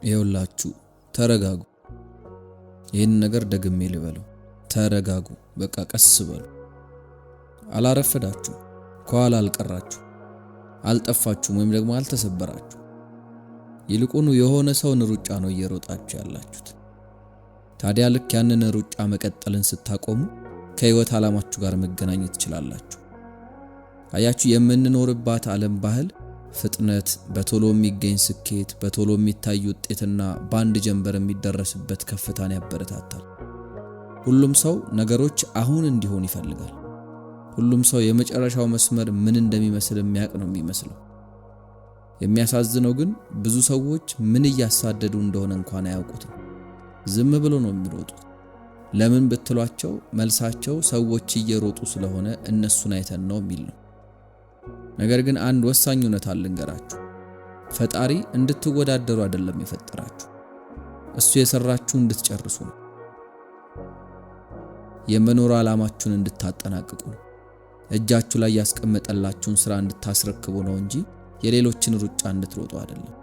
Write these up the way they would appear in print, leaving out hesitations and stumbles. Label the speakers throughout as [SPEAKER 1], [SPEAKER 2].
[SPEAKER 1] ይኸውላችሁ ተረጋጉ። ይህን ነገር ደግሜ ልበለው፣ ተረጋጉ። በቃ ቀስ በሉ። አላረፈዳችሁ፣ ከኋላ አልቀራችሁ፣ አልጠፋችሁም ወይም ደግሞ አልተሰበራችሁ። ይልቁኑ የሆነ ሰውን ሩጫ ነው እየሮጣችሁ ያላችሁት። ታዲያ ልክ ያንን ሩጫ መቀጠልን ስታቆሙ ከህይወት ዓላማችሁ ጋር መገናኘት ትችላላችሁ። አያችሁ፣ የምንኖርባት ዓለም ባህል ፍጥነት፣ በቶሎ የሚገኝ ስኬት፣ በቶሎ የሚታይ ውጤትና በአንድ ጀንበር የሚደረስበት ከፍታን ያበረታታል። ሁሉም ሰው ነገሮች አሁን እንዲሆን ይፈልጋል። ሁሉም ሰው የመጨረሻው መስመር ምን እንደሚመስል የሚያውቅ ነው የሚመስለው። የሚያሳዝነው ግን ብዙ ሰዎች ምን እያሳደዱ እንደሆነ እንኳን አያውቁትም። ዝም ብሎ ነው የሚሮጡት። ለምን ብትሏቸው መልሳቸው ሰዎች እየሮጡ ስለሆነ እነሱን አይተን ነው የሚል ነው። ነገር ግን አንድ ወሳኝ እውነት ልንገራችሁ። ፈጣሪ እንድትወዳደሩ አይደለም የፈጠራችሁ። እሱ የሰራችሁ እንድትጨርሱ ነው። የመኖር ዓላማችሁን እንድታጠናቅቁ ነው። እጃችሁ ላይ ያስቀመጠላችሁን ስራ እንድታስረክቡ ነው እንጂ የሌሎችን ሩጫ እንድትሮጡ አይደለም።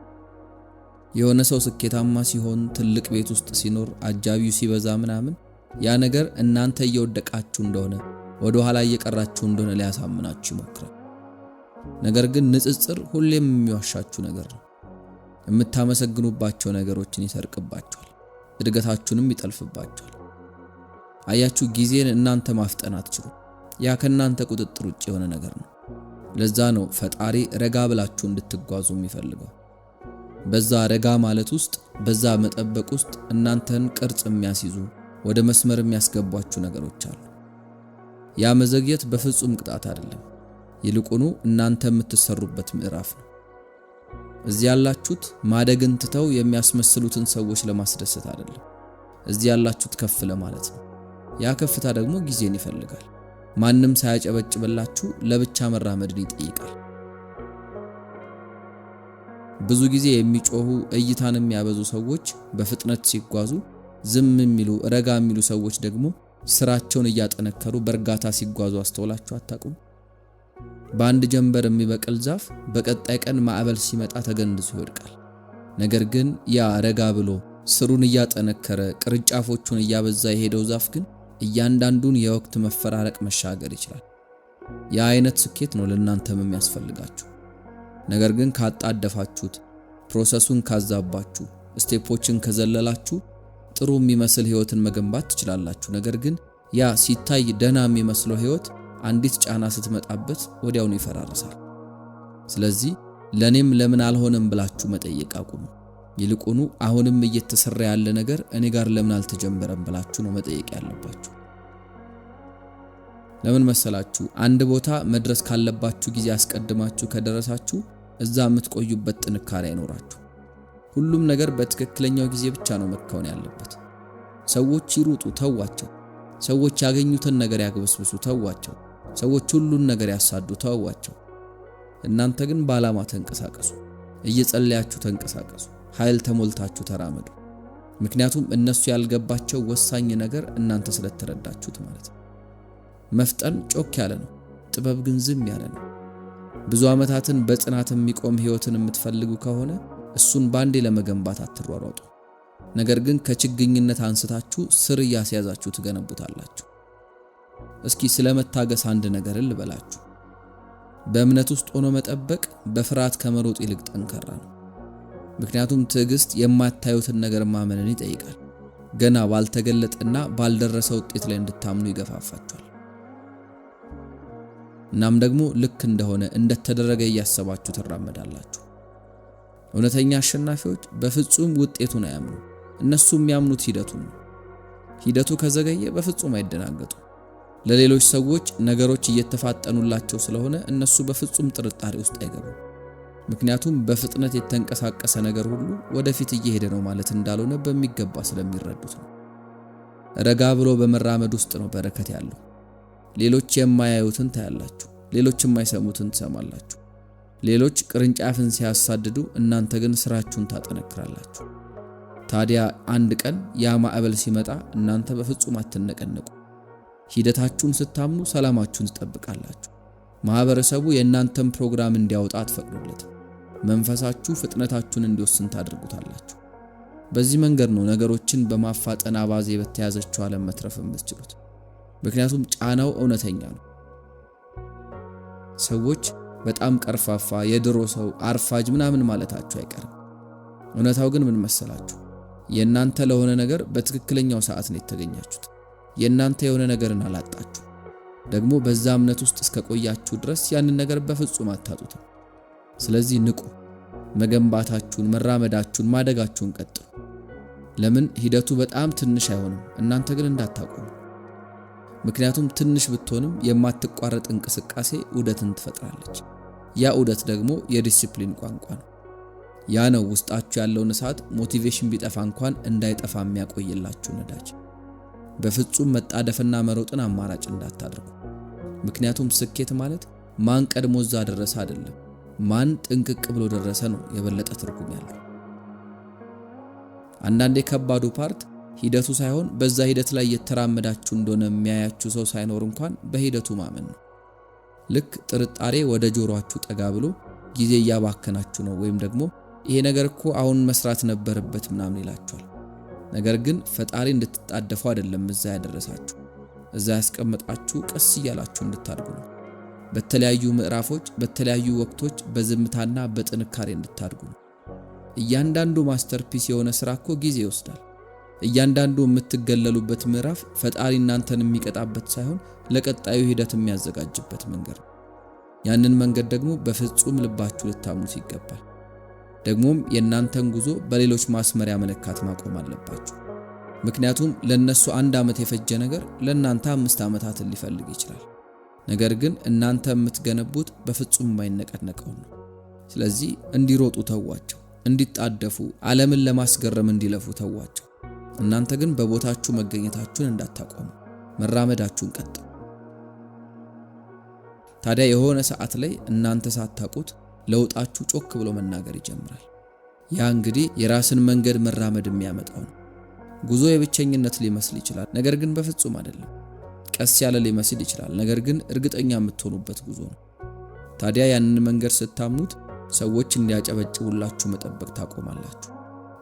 [SPEAKER 1] የሆነ ሰው ስኬታማ ሲሆን፣ ትልቅ ቤት ውስጥ ሲኖር፣ አጃቢው ሲበዛ ምናምን ያ ነገር እናንተ እየወደቃችሁ እንደሆነ፣ ወደ ኋላ እየቀራችሁ እንደሆነ ሊያሳምናችሁ ይሞክራል። ነገር ግን ንጽጽር ሁሌም የሚዋሻችሁ ነገር ነው። የምታመሰግኑባቸው ነገሮችን ይሰርቅባችኋል፣ እድገታችሁንም ይጠልፍባችኋል። አያችሁ፣ ጊዜን እናንተ ማፍጠን አትችሉም። ያ ከእናንተ ቁጥጥር ውጭ የሆነ ነገር ነው። ለዛ ነው ፈጣሪ ረጋ ብላችሁ እንድትጓዙ የሚፈልገው። በዛ ረጋ ማለት ውስጥ፣ በዛ መጠበቅ ውስጥ እናንተን ቅርጽ የሚያስይዙ፣ ወደ መስመር የሚያስገቧችሁ ነገሮች አሉ። ያ መዘግየት በፍጹም ቅጣት አይደለም። ይልቁኑ እናንተ የምትሰሩበት ምዕራፍ ነው። እዚህ ያላችሁት ማደግን ትተው የሚያስመስሉትን ሰዎች ለማስደሰት አይደለም። እዚህ ያላችሁት ከፍ ለማለት ነው። ያ ከፍታ ደግሞ ጊዜን ይፈልጋል። ማንም ሳያጨበጭብላችሁ ለብቻ መራመድን ይጠይቃል። ብዙ ጊዜ የሚጮሁ፣ እይታን የሚያበዙ ሰዎች በፍጥነት ሲጓዙ፣ ዝም የሚሉ፣ ረጋ የሚሉ ሰዎች ደግሞ ስራቸውን እያጠነከሩ በእርጋታ ሲጓዙ አስተውላችሁ አታውቁም? በአንድ ጀንበር የሚበቅል ዛፍ በቀጣይ ቀን ማዕበል ሲመጣ ተገንድሶ ይወድቃል። ነገር ግን ያ ረጋ ብሎ ስሩን እያጠነከረ ቅርንጫፎቹን እያበዛ የሄደው ዛፍ ግን እያንዳንዱን የወቅት መፈራረቅ መሻገር ይችላል። ያ አይነት ስኬት ነው ለእናንተም የሚያስፈልጋችሁ። ነገር ግን ካጣደፋችሁት፣ process ኡን ካዛባችሁ፣ step ኦችን ከዘለላችሁ ጥሩ የሚመስል ህይወትን መገንባት ትችላላችሁ። ነገር ግን ያ ሲታይ ደህና የሚመስለው ህይወት አንዲት ጫና ስትመጣበት ወዲያውኑ ይፈራርሳል። ስለዚህ ለኔም ለምን አልሆነም ብላችሁ መጠየቅ አቁሙ። ይልቁኑ አሁንም እየተሰራ ያለ ነገር እኔ ጋር ለምን አልተጀመረም ብላችሁ ነው መጠየቅ ያለባችሁ። ለምን መሰላችሁ? አንድ ቦታ መድረስ ካለባችሁ ጊዜ አስቀድማችሁ ከደረሳችሁ እዛ የምትቆዩበት ጥንካሬ አይኖራችሁ። ሁሉም ነገር በትክክለኛው ጊዜ ብቻ ነው መከወን ያለበት። ሰዎች ይሩጡ፣ ተዋቸው። ሰዎች ያገኙትን ነገር ያግበስብሱ፣ ተዋቸው። ሰዎች ሁሉን ነገር ያሳዱ፣ ተዋቸው። እናንተ ግን በዓላማ ተንቀሳቀሱ። እየጸለያችሁ ተንቀሳቀሱ። ኃይል ተሞልታችሁ ተራመዱ። ምክንያቱም እነሱ ያልገባቸው ወሳኝ ነገር እናንተ ስለተረዳችሁት ማለት ነው። መፍጠን ጮክ ያለ ነው፣ ጥበብ ግን ዝም ያለ ነው። ብዙ ዓመታትን በጽናት የሚቆም ህይወትን የምትፈልጉ ከሆነ እሱን ባንዴ ለመገንባት አትሯሯጡ። ነገር ግን ከችግኝነት አንስታችሁ ስር እያስያዛችሁ ትገነቡታላችሁ። እስኪ ስለ መታገስ አንድ ነገር ልበላችሁ። በእምነት ውስጥ ሆኖ መጠበቅ በፍርሃት ከመሮጥ ይልቅ ጠንካራ ነው። ምክንያቱም ትዕግስት የማታዩትን ነገር ማመንን ይጠይቃል። ገና ባልተገለጠና ባልደረሰ ውጤት ላይ እንድታምኑ ይገፋፋችኋል። እናም ደግሞ ልክ እንደሆነ፣ እንደተደረገ እያሰባችሁ ትራመዳላችሁ። እውነተኛ አሸናፊዎች በፍጹም ውጤቱን አያምኑ። እነሱ የሚያምኑት ሂደቱን ነው። ሂደቱ ከዘገየ በፍጹም አይደናገጡ። ለሌሎች ሰዎች ነገሮች እየተፋጠኑላቸው ስለሆነ እነሱ በፍጹም ጥርጣሬ ውስጥ አይገቡም። ምክንያቱም በፍጥነት የተንቀሳቀሰ ነገር ሁሉ ወደፊት እየሄደ ነው ማለት እንዳልሆነ በሚገባ ስለሚረዱት ነው። ረጋ ብሎ በመራመድ ውስጥ ነው በረከት ያለው። ሌሎች የማያዩትን ታያላችሁ፣ ሌሎች የማይሰሙትን ትሰማላችሁ። ሌሎች ቅርንጫፍን ሲያሳድዱ፣ እናንተ ግን ስራችሁን ታጠነክራላችሁ። ታዲያ አንድ ቀን ያ ማዕበል ሲመጣ እናንተ በፍጹም አትነቀነቁ። ሂደታችሁን ስታምኑ ሰላማችሁን ትጠብቃላችሁ። ማህበረሰቡ የእናንተን ፕሮግራም እንዲያወጣ አትፈቅዱለትም። መንፈሳችሁ ፍጥነታችሁን እንዲወስን ታደርጉታላችሁ። በዚህ መንገድ ነው ነገሮችን በማፋጠን አባዜ በተያዘችው ዓለም መትረፍ የምትችሉት። ምክንያቱም ጫናው እውነተኛ ነው። ሰዎች በጣም ቀርፋፋ፣ የድሮ ሰው፣ አርፋጅ ምናምን ማለታችሁ አይቀርም። እውነታው ግን ምን መሰላችሁ? የእናንተ ለሆነ ነገር በትክክለኛው ሰዓት ነው የተገኛችሁት። የእናንተ የሆነ ነገርን አላጣችሁ። ደግሞ በዛ እምነት ውስጥ እስከቆያችሁ ድረስ ያንን ነገር በፍጹም አታጡትም። ስለዚህ ንቁ። መገንባታችሁን፣ መራመዳችሁን፣ ማደጋችሁን ቀጥሉ። ለምን ሂደቱ በጣም ትንሽ አይሆንም፣ እናንተ ግን እንዳታቆሙ። ምክንያቱም ትንሽ ብትሆንም የማትቋረጥ እንቅስቃሴ ዑደትን ትፈጥራለች። ያ ዑደት ደግሞ የዲሲፕሊን ቋንቋ ነው። ያ ነው ውስጣችሁ ያለውን እሳት motivation ቢጠፋ እንኳን እንዳይጠፋ የሚያቆይላችሁ ነዳጅ። በፍጹም መጣደፍና መሮጥን አማራጭ እንዳታደርጉ። ምክንያቱም ስኬት ማለት ማን ቀድሞ እዛ ደረሰ አይደለም፣ ማን ጥንቅቅ ብሎ ደረሰ ነው የበለጠ ትርጉም ያለው። አንዳንዴ ከባዱ part ሂደቱ ሳይሆን በዛ ሂደት ላይ እየተራመዳችሁ እንደሆነ የሚያያችሁ ሰው ሳይኖር እንኳን በሂደቱ ማመን ነው። ልክ ጥርጣሬ ወደ ጆሮአችሁ ጠጋ ብሎ ጊዜ እያባከናችሁ ነው ወይም ደግሞ ይሄ ነገር እኮ አሁን መስራት ነበረበት ምናምን ይላችኋል። ነገር ግን ፈጣሪ እንድትጣደፉ አይደለም እዛ ያደረሳችሁ፣ እዛ ያስቀመጣችሁ ቀስ እያላችሁ እንድታድጉ ነው። በተለያዩ ምዕራፎች፣ በተለያዩ ወቅቶች በዝምታና በጥንካሬ እንድታድጉ ነው። እያንዳንዱ masterpiece የሆነ ስራ እኮ ጊዜ ይወስዳል። እያንዳንዱ የምትገለሉበት ምዕራፍ ፈጣሪ እናንተን የሚቀጣበት ሳይሆን ለቀጣዩ ሂደት የሚያዘጋጅበት መንገድ ነው። ያንን መንገድ ደግሞ በፍጹም ልባችሁ ልታምኑት ይገባል። ደግሞም የእናንተን ጉዞ በሌሎች ማስመሪያ መለካት ማቆም አለባችሁ። ምክንያቱም ለነሱ 1 ዓመት የፈጀ ነገር ለእናንተ 5 ዓመታትን ሊፈልግ ይችላል። ነገር ግን እናንተ የምትገነቡት በፍጹም የማይነቀነቀው ነው። ስለዚህ እንዲሮጡ ተዋቸው፣ እንዲጣደፉ፣ ዓለምን ለማስገረም እንዲለፉ ተዋቸው። እናንተ ግን በቦታችሁ መገኘታችሁን እንዳታቆሙ፣ መራመዳችሁን ቀጥሉ። ታዲያ የሆነ ሰዓት ላይ እናንተ ሳታውቁት ለውጣችሁ ጮክ ብሎ መናገር ይጀምራል። ያ እንግዲህ የራስን መንገድ መራመድ የሚያመጣው ነው። ጉዞ የብቸኝነት ሊመስል ይችላል፣ ነገር ግን በፍጹም አይደለም። ቀስ ያለ ሊመስል ይችላል፣ ነገር ግን እርግጠኛ የምትሆኑበት ጉዞ ነው። ታዲያ ያንን መንገድ ስታምኑት ሰዎች እንዲያጨበጭቡላችሁ መጠበቅ ታቆማላችሁ።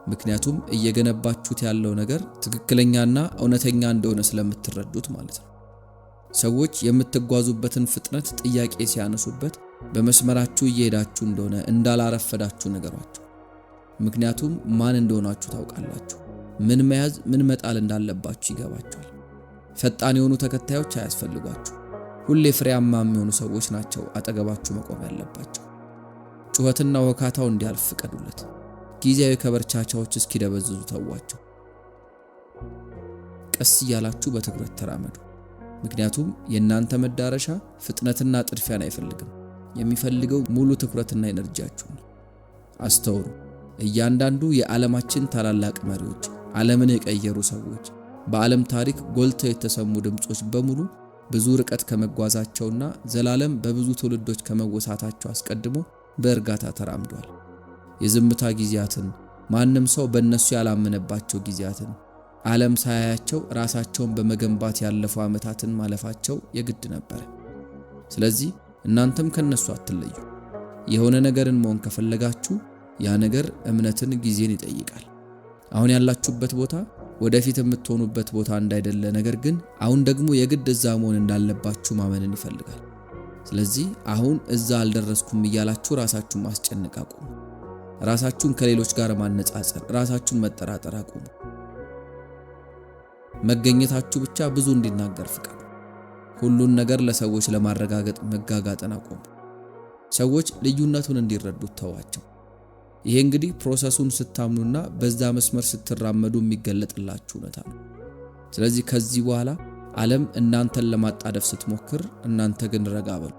[SPEAKER 1] ምክንያቱም እየገነባችሁት ያለው ነገር ትክክለኛና እውነተኛ እንደሆነ ስለምትረዱት ማለት ነው። ሰዎች የምትጓዙበትን ፍጥነት ጥያቄ ሲያነሱበት በመስመራችሁ እየሄዳችሁ እንደሆነ እንዳላረፈዳችሁ ንገሯቸው። ምክንያቱም ማን እንደሆናችሁ ታውቃላችሁ። ምን መያዝ ምን መጣል እንዳለባችሁ ይገባችኋል። ፈጣን የሆኑ ተከታዮች አያስፈልጓችሁ። ሁሌ ፍሬያማ የሚሆኑ ሰዎች ናቸው አጠገባችሁ መቆም ያለባቸው። ጩኸትና ወካታው እንዲያልፍ ፍቀዱለት። ጊዜያዊ ከበርቻቻዎች እስኪደበዝዙ ተዋቸው። ቀስ እያላችሁ በትኩረት ተራመዱ። ምክንያቱም የእናንተ መዳረሻ ፍጥነትና ጥድፊያን አይፈልግም። የሚፈልገው ሙሉ ትኩረትና ኤነርጂያችሁ ነው። አስተውሉ። እያንዳንዱ የዓለማችን ታላላቅ መሪዎች፣ ዓለምን የቀየሩ ሰዎች፣ በዓለም ታሪክ ጎልተው የተሰሙ ድምጾች በሙሉ ብዙ ርቀት ከመጓዛቸውና ዘላለም በብዙ ትውልዶች ከመወሳታቸው አስቀድሞ በእርጋታ ተራምደዋል። የዝምታ ጊዜያትን፣ ማንም ሰው በእነሱ ያላመነባቸው ጊዜያትን፣ ዓለም ሳያያቸው ራሳቸውን በመገንባት ያለፉ ዓመታትን ማለፋቸው የግድ ነበር። ስለዚህ እናንተም ከነሱ አትለዩ። የሆነ ነገርን መሆን ከፈለጋችሁ ያ ነገር እምነትን፣ ጊዜን ይጠይቃል። አሁን ያላችሁበት ቦታ ወደፊት የምትሆኑበት ቦታ እንዳይደለ፣ ነገር ግን አሁን ደግሞ የግድ እዛ መሆን እንዳለባችሁ ማመንን ይፈልጋል። ስለዚህ አሁን እዛ አልደረስኩም እያላችሁ ራሳችሁን ማስጨነቅ አቁሙ። ራሳችሁን ከሌሎች ጋር ማነጻጸር፣ ራሳችሁን መጠራጠር አቁሙ። መገኘታችሁ ብቻ ብዙ እንዲናገር ፍቀዱ። ሁሉን ነገር ለሰዎች ለማረጋገጥ መጋጋጥን አቁሙ። ሰዎች ልዩነቱን እንዲረዱት ተዋቸው። ይሄ እንግዲህ process ኡን ስታምኑና በዛ መስመር ስትራመዱ የሚገለጥላችሁ እውነታ ነው። ስለዚህ ከዚህ በኋላ ዓለም እናንተን ለማጣደፍ ስትሞክር እናንተ ግን ረጋ በሉ፣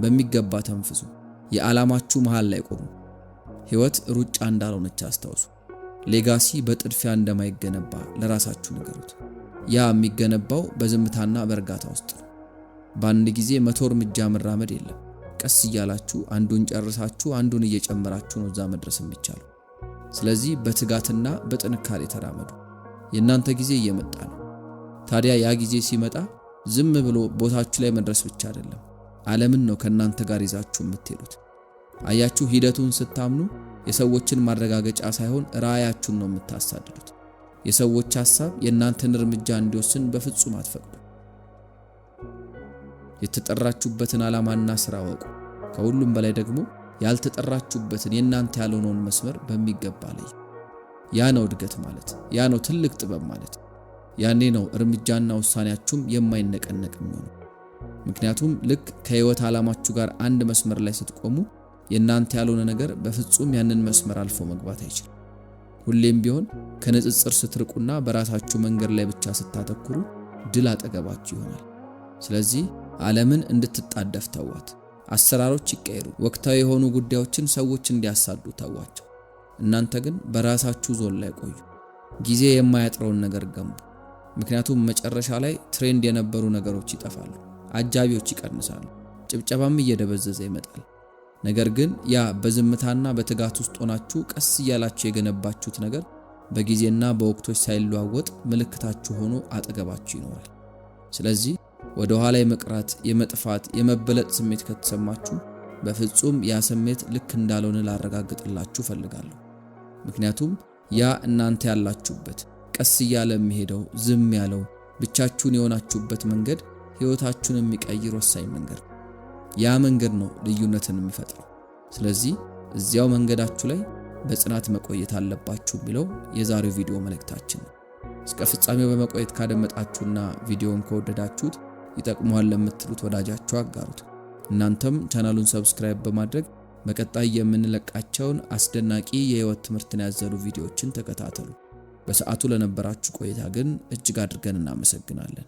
[SPEAKER 1] በሚገባ ተንፍሱ፣ የዓላማችሁ መሃል ላይ ቆሙ። ሕይወት ሩጫ እንዳልሆነች አስታውሱ። legacy በጥድፊያ እንደማይገነባ ለራሳችሁ ንገሩት። ያ የሚገነባው በዝምታና በእርጋታ ውስጥ ነው። በአንድ ጊዜ 100 እርምጃ መራመድ የለም። ቀስ እያላችሁ አንዱን ጨርሳችሁ አንዱን እየጨመራችሁ ነው እዛ መድረስ የሚቻለው። ስለዚህ በትጋትና በጥንካሬ ተራመዱ። የእናንተ ጊዜ እየመጣ ነው። ታዲያ ያ ጊዜ ሲመጣ ዝም ብሎ ቦታችሁ ላይ መድረስ ብቻ አይደለም፣ ዓለምን ነው ከእናንተ ጋር ይዛችሁ የምትሄዱት። አያችሁ፣ ሂደቱን ስታምኑ የሰዎችን ማረጋገጫ ሳይሆን ራዕያችሁን ነው የምታሳድዱት። የሰዎች ሐሳብ የእናንተን እርምጃ እንዲወስን በፍጹም አትፈቅዱ። የተጠራችሁበትን ዓላማና ስራ እወቁ። ከሁሉም በላይ ደግሞ ያልተጠራችሁበትን የእናንተ ያልሆነውን መስመር በሚገባ ለዩ። ያ ነው እድገት ማለት። ያ ነው ትልቅ ጥበብ ማለት። ያኔ ነው እርምጃና ውሳኔያችሁም የማይነቀነቅ የሚሆነው። ምክንያቱም ልክ ከህይወት ዓላማችሁ ጋር አንድ መስመር ላይ ስትቆሙ የእናንተ ያልሆነ ነገር በፍጹም ያንን መስመር አልፎ መግባት አይችልም። ሁሌም ቢሆን ከንጽጽር ስትርቁና በራሳችሁ መንገድ ላይ ብቻ ስታተኩሩ ድል አጠገባችሁ ይሆናል። ስለዚህ ዓለምን እንድትጣደፍ ተዋት። አሰራሮች ይቀየሩ፣ ወቅታዊ የሆኑ ጉዳዮችን ሰዎች እንዲያሳዱ ተዋቸው። እናንተ ግን በራሳችሁ ዞን ላይ ቆዩ። ጊዜ የማያጥረውን ነገር ገንቡ። ምክንያቱም መጨረሻ ላይ trend የነበሩ ነገሮች ይጠፋሉ፣ አጃቢዎች ይቀንሳሉ፣ ጭብጨባም እየደበዘዘ ይመጣል። ነገር ግን ያ በዝምታና በትጋት ውስጥ ሆናችሁ ቀስ እያላችሁ የገነባችሁት ነገር በጊዜና በወቅቶች ሳይለዋወጥ ምልክታችሁ ሆኖ አጠገባችሁ ይኖራል። ስለዚህ ወደ ኋላ የመቅራት፣ የመጥፋት፣ የመበለጥ ስሜት ከተሰማችሁ በፍጹም ያ ስሜት ልክ እንዳልሆነ ላረጋግጥላችሁ እፈልጋለሁ። ምክንያቱም ያ እናንተ ያላችሁበት ቀስ እያለ የሚሄደው ዝም ያለው ብቻችሁን የሆናችሁበት መንገድ ሕይወታችሁን የሚቀይር ወሳኝ መንገድ ነው። ያ መንገድ ነው ልዩነትን የሚፈጥረው። ስለዚህ እዚያው መንገዳችሁ ላይ በጽናት መቆየት አለባችሁ የሚለው የዛሬው ቪዲዮ መልእክታችን ነው። እስከ ፍጻሜው በመቆየት ካደመጣችሁና ቪዲዮውን ከወደዳችሁት ይጠቅመዋል ለምትሉት ወዳጃችሁ አጋሩት። እናንተም ቻናሉን subscribe በማድረግ በቀጣይ የምንለቃቸውን አስደናቂ የህይወት ትምህርትን ያዘሉ ቪዲዮዎችን ተከታተሉ። በሰዓቱ ለነበራችሁ ቆይታ ግን እጅግ አድርገን እናመሰግናለን።